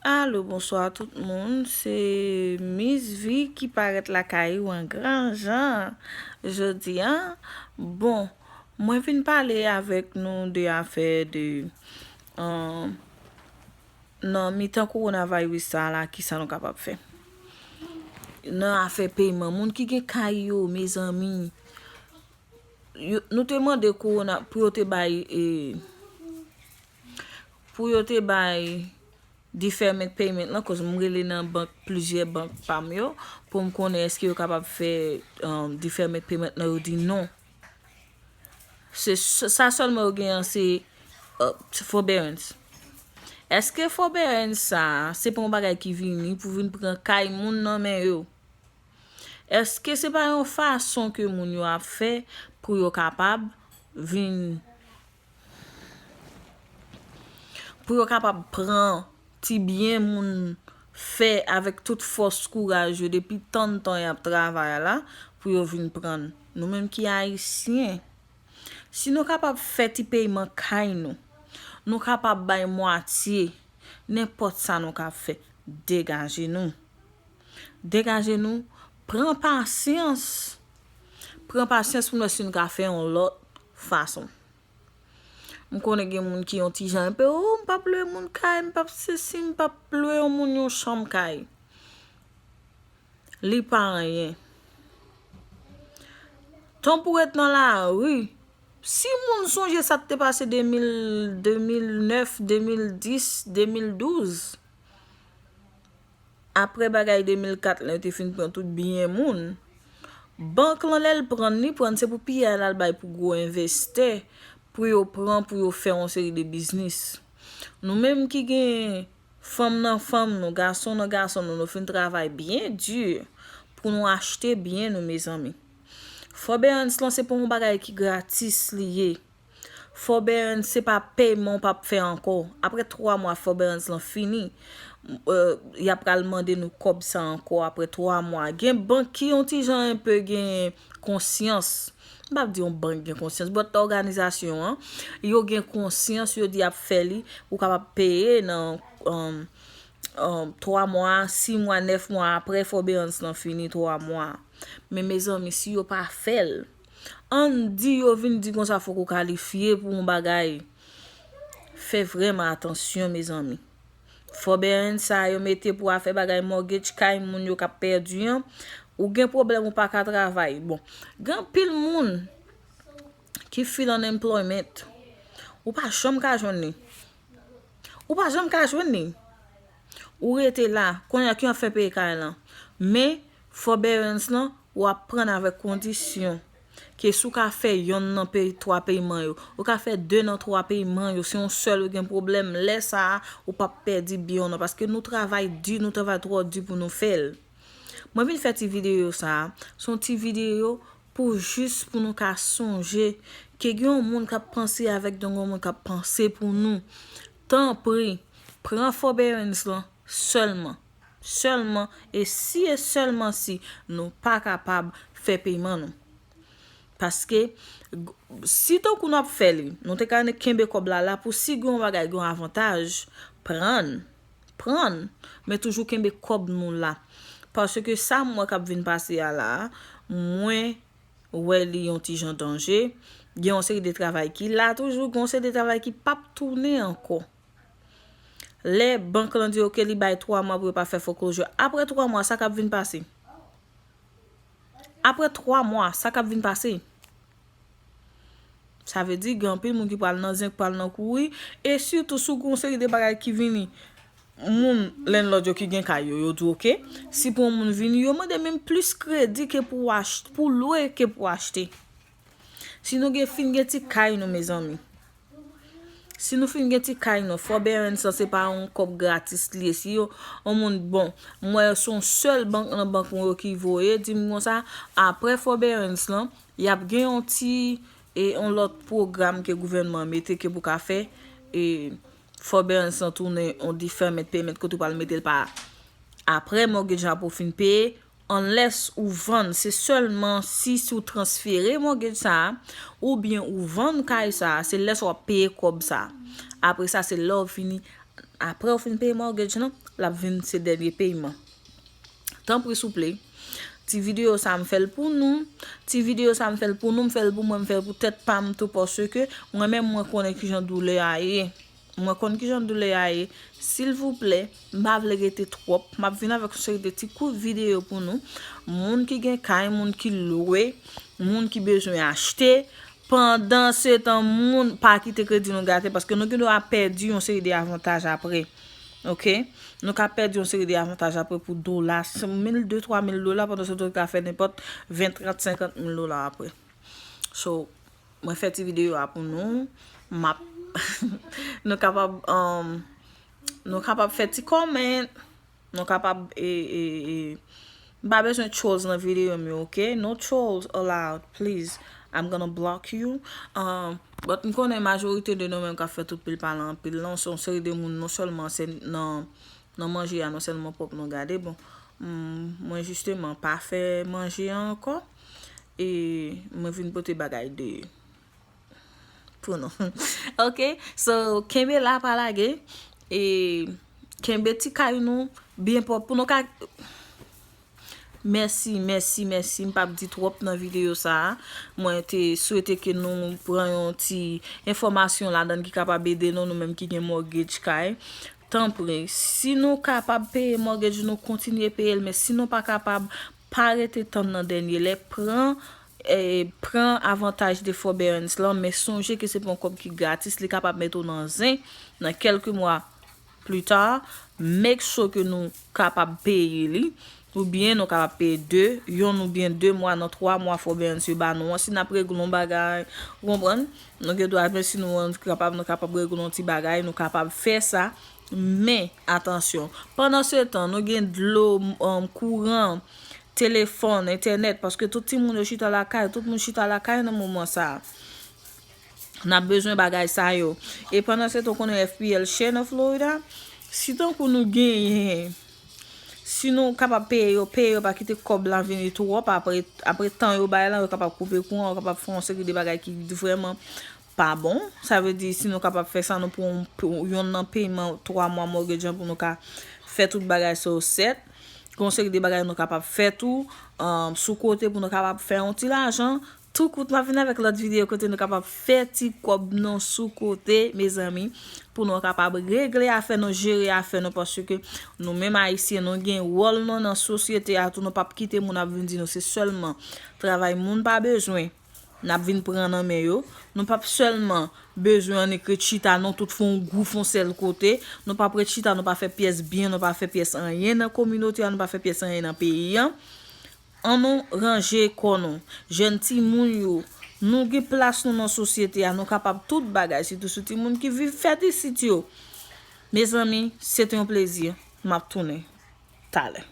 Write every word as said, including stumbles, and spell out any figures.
Alo, bonswa tout moun. Se Miss V ki parèt lakay ou an gran jan jodi a. Bon, mwen vin pale avèk nou de afè de, euh, nan mitan kowonaviris sa la, kisa nou kapab fè. Nan afè peyman, moun ki gen kay yo, mezanmi, yo, nou te mande kowona pou yo te bay, e, pou yo te bay deferment payment lan, koz m rele nan bank, plizyè bank pa m yo, pou m konnen èske yo kapab fè, um, deferment payment lan, yo di non. Se s-, sa sèlman yo genyen, se, uh, forbearance. Èske forbearance sa, se pa yon bagay ki vini pou vin pran kay moun nan men yo? Èske se pa yon fason ke moun yo ap fè pou yo kapab vin, pou yo kapab pran ti byen moun fè avèk tout fòs kouraj yo depi tann tan y ap travay la pou yo vin pran nou menm ki ayisyen? Si nou kapab fè ti peyman kay nou, nou kapab bay mwatye, nenpòt sa nou ka fè, degaje nou. Degaje nou, pran pasyans. Pran pasyans pou nou wè si nou ka fè yon lòt fason. M konnen gen moun ki yon ti jan enpe, "Oh, m p ap lwe moun kay, m p ap sesi, m p ap lwe yon moun yon chanm kay." Li pa anyen. Tan pou ret nan lari. Si moun sonje sa k te pase de mil, de mil nèf, de mil dis, de mil douz, apre bagay de mil kat la, yo te fin pran tout byen moun. Bank lan, lè l pran, li pran, se pou piya l al bay pou gwo envestè, pou yo pran, pou yo fè yon seri de biznis. Nou menm ki gen fanm nan fanm nou, gason nan gason nou, nou fin travay byen di pou nou achte byen nou, mezanmi. Forbearance lan, se pa yon bagay ki gratis li ye. Forbearance, se pa peyman w p ap fè ankò. Apre twa mwa, forbearance lan fini. Euh, y ap pral mande nou kòb sa ankò apre twa mwa. Gen bank ki yon ti jan enpe gen konsyans. M p ap di yon bank gen konsyans, but òganizasyon an, yo gen konsyans, yo di y ap fè li, ou kapab peye nan, um, um, twa mwa, sis mwa, nèf mwa apre forbearance lan fini, twa mwa. Men mezanmi, si yo pa fè l, ann di yo vin di konsa fòk ou kalifye pou yon bagay. Fè vrèman atansyon, mezanmi. Forbearance sa yo mete pou afè bagay mortgage kay moun yo k ap pèdi an, ou gen pwoblèm ou pa ka travay. Bon, gen anpil moun ki feel unemployment. Ou pa janm ka jwenn li. Ou pa janm ka jwenn li. Ou rete la, kounye a ki w ap fè peye kay lan. Men, forbearance lan, w ap pran avèk kondisyon ke si w ka fè yonn nan pey, twa peyman yo, ou ka fè de nan twa peyman yo, se yon sèl ou gen pwoblèm, lè sa a, ou p ap pèdi byen w nan, paske nou travay di, nou travay twò di pou nou fè l. Mwen vin fè ti videyo sa a, se yon ti videyo pou jis pou nou ka sonje ke gen yon moun k ap panse avèk nou, gen yon moun k ap panse pou nou. Tanpri, pran forbearance lan sèlman. Sèlman, e si e sèlman si nou pa kapab fè peyman nou. Paske, g-, si tankou n ap fè li, nou te ka kenbe kòb la la pou si gen yon bagay, gen yon avantaj, pran l. Pran l. Men toujou kenbe kòb nou la. Paske sa m wè k ap vin pase a la, mwen wè li yon ti jan danje. Gen yon seri de travay ki la toujou, gen yon seri de travay ki p ap tounen ankò. Lè bank lan di, "Oke, li bay twa mwa pou yo pa fè foreclosure." Apre twa mwa, sa k ap vin pase? Apre twa mwa, sa k ap vin pase? Sa vle di, gen anpil moun ki pral nan zen, pral nan kouri, e sitou si w gen yon seri de bagay ki vini, moun landlord yo ki gen kay yo, yo di, "Oke, si pou yon moun vini, yo mande menm plis kredi ke pou ach-, pou lwe ke pou achte." Si nou gen, fin gen ti kay nou, mezanmi. Si nou fin gen ti kay nou, forbearance lan se pa yon kòb gratis li ye. Si yo, yon moun, bon, m wè se yon sèl bank nan bank mwen yo ki voye, di m konsa, apre forbearance lan, y ap gen yon ti, e, yon lòt pwogram ke gouvènman an mete ke pou ka fè, e, forbearance lan tounen yon deferment payment kote w pral mete l pa apre mortgage la pou w fin peye, unless ou vann, se sèlman si, si w transfere mortgage sa a, oubyen ou vann kay sa a, se lè sa w ap peye kòb sa a. Apre sa, se lè w fini apre ou fin peye mortgage lan, l ap vin se dènye peyman. Tanpri souple, ti videyo sa m fè l pou nou. Ti videyo sa m fè l pou nou, m fè l pou mwen, m fè l pou tèt pa m tou, paske mwen menm mwen konnen kijan doulè a ye. Mwen konn kijan doulè a ye. Silvouplè, m pa vle rete twòp. M ap vin avèk yon seri de ti kout videyo pou nou. Moun ki gen kay, moun ki lwe, moun ki bezwen achte. Pandan se tan, moun pa kite kredi nou gate, paske nou gen dwa pèdi yon seri de avantaj apre. Ok? Nou ka pèdi yon seri de avantaj apre pou dola, mil, de, twa mil dola, pandan se tan nou ka fè nenpòt ven, trant, senkant mil dola apre. So, mwen fè ti videyo a pou nou. M ap, nou kapab, um, nou kapab fè ti comment. Nou kapab, e, e, e, m pa bezwen trolls nan videyo m yo, ok? No trolls allowed, please. I'm gonna block you. Um, but m konnen majorite de nou menm k ap fè tout pil pale anpil lan, se yon seri de moun non sèlman se nan, nan manje a, non sèlman pwòp nou gade. Bon, mm, mwen jisteman pa fè manje a ankò. E mwen vin pote bagay de pou nou. Ok? So, kenbe la, pa lage. E kenbe ti kay nou byen pwòp pou nou ka. Mèsi, mèsi, mèsi. M p ap di twòp nan videyo sa a. Mwen te swete ke nou pran yon ti enfòmasyon ladan ki kapab ede nou, nou menm ki gen mortgage kay. Tanpri, si nou kapab peye mortgage nou, kontinye peye l, men si nou pa kapab, pa rete tann nan dènye lè, pran, eh, pran avantaj de forbearance lan, men sonje ke se pa yon kòb ki gratis, li kapab mete w nan zen nan kèlke mwa pli ta. Make sure ke nou kapab peye li, oubyen nou kapab peye de, yonn oubyen de mwa nan twa mwa forbearance yo ba nou an. Si n ap regle yon bagay, ou konprann? Nou gen dwa, men si nou kapab, nou kapab regle yon ti bagay, nou kapab fè sa. Men, atansyon, pandan se tan, nou gen dlo, um, kouran, telefòn, entènèt, paske tout timoun yo chita lakay, tout moun chita lakay nan moman sa a. N ap bezwen bagay sa yo. E pandan se tan, ou konnen F P L chè nan Florida, si tankou nou genyen, si nou kapab peye yo, peye yo, pa kite kòb la vini twòp, apre, apre tan yo bay la, yo kapab koupe kouran, yo kapab fè yon seri de bagay ki vrèman pa bon. Sa vle di, si nou kapab fè sa, nou pou, pou yonn nan peyman twa mwa mortgage an pou nou ka fè tout bagay sa yo sèt. Gen yon seri de bagay nou kapab fè tou, um, sou kote pou nou kapab fè yon ti lajan. Tou kout, m ap vin avèk lòt videyo kote nou kapab fè ti kòb nou sou kote, mezanmi, pou nou kapab regle afè nou, jere afè nou, paske nou menm Ayisyen, nou gen wòl nou nan sosyete a tou, nou p ap kite moun ap vin di nou se sèlman travay moun pa bezwen n ap vin pran nan men yo. Nou p ap sèlman bezwen annik ret chita non tout fè yon gwoup yon sèl kote. Nou p ap ret chita, nou pa fè pyès byen, nou pa fè pyès anyen nan kominote a, nou pa fè pyès anyen nan peyi a. An nou ranje kò nou. Jèn timoun yo, nou gen plas nou nan sosyete a, nou kapab tout bagay, sitou sou timoun ki viv fèt isit yo. Mezanmi, se te yon plezi. M ap tounen talè.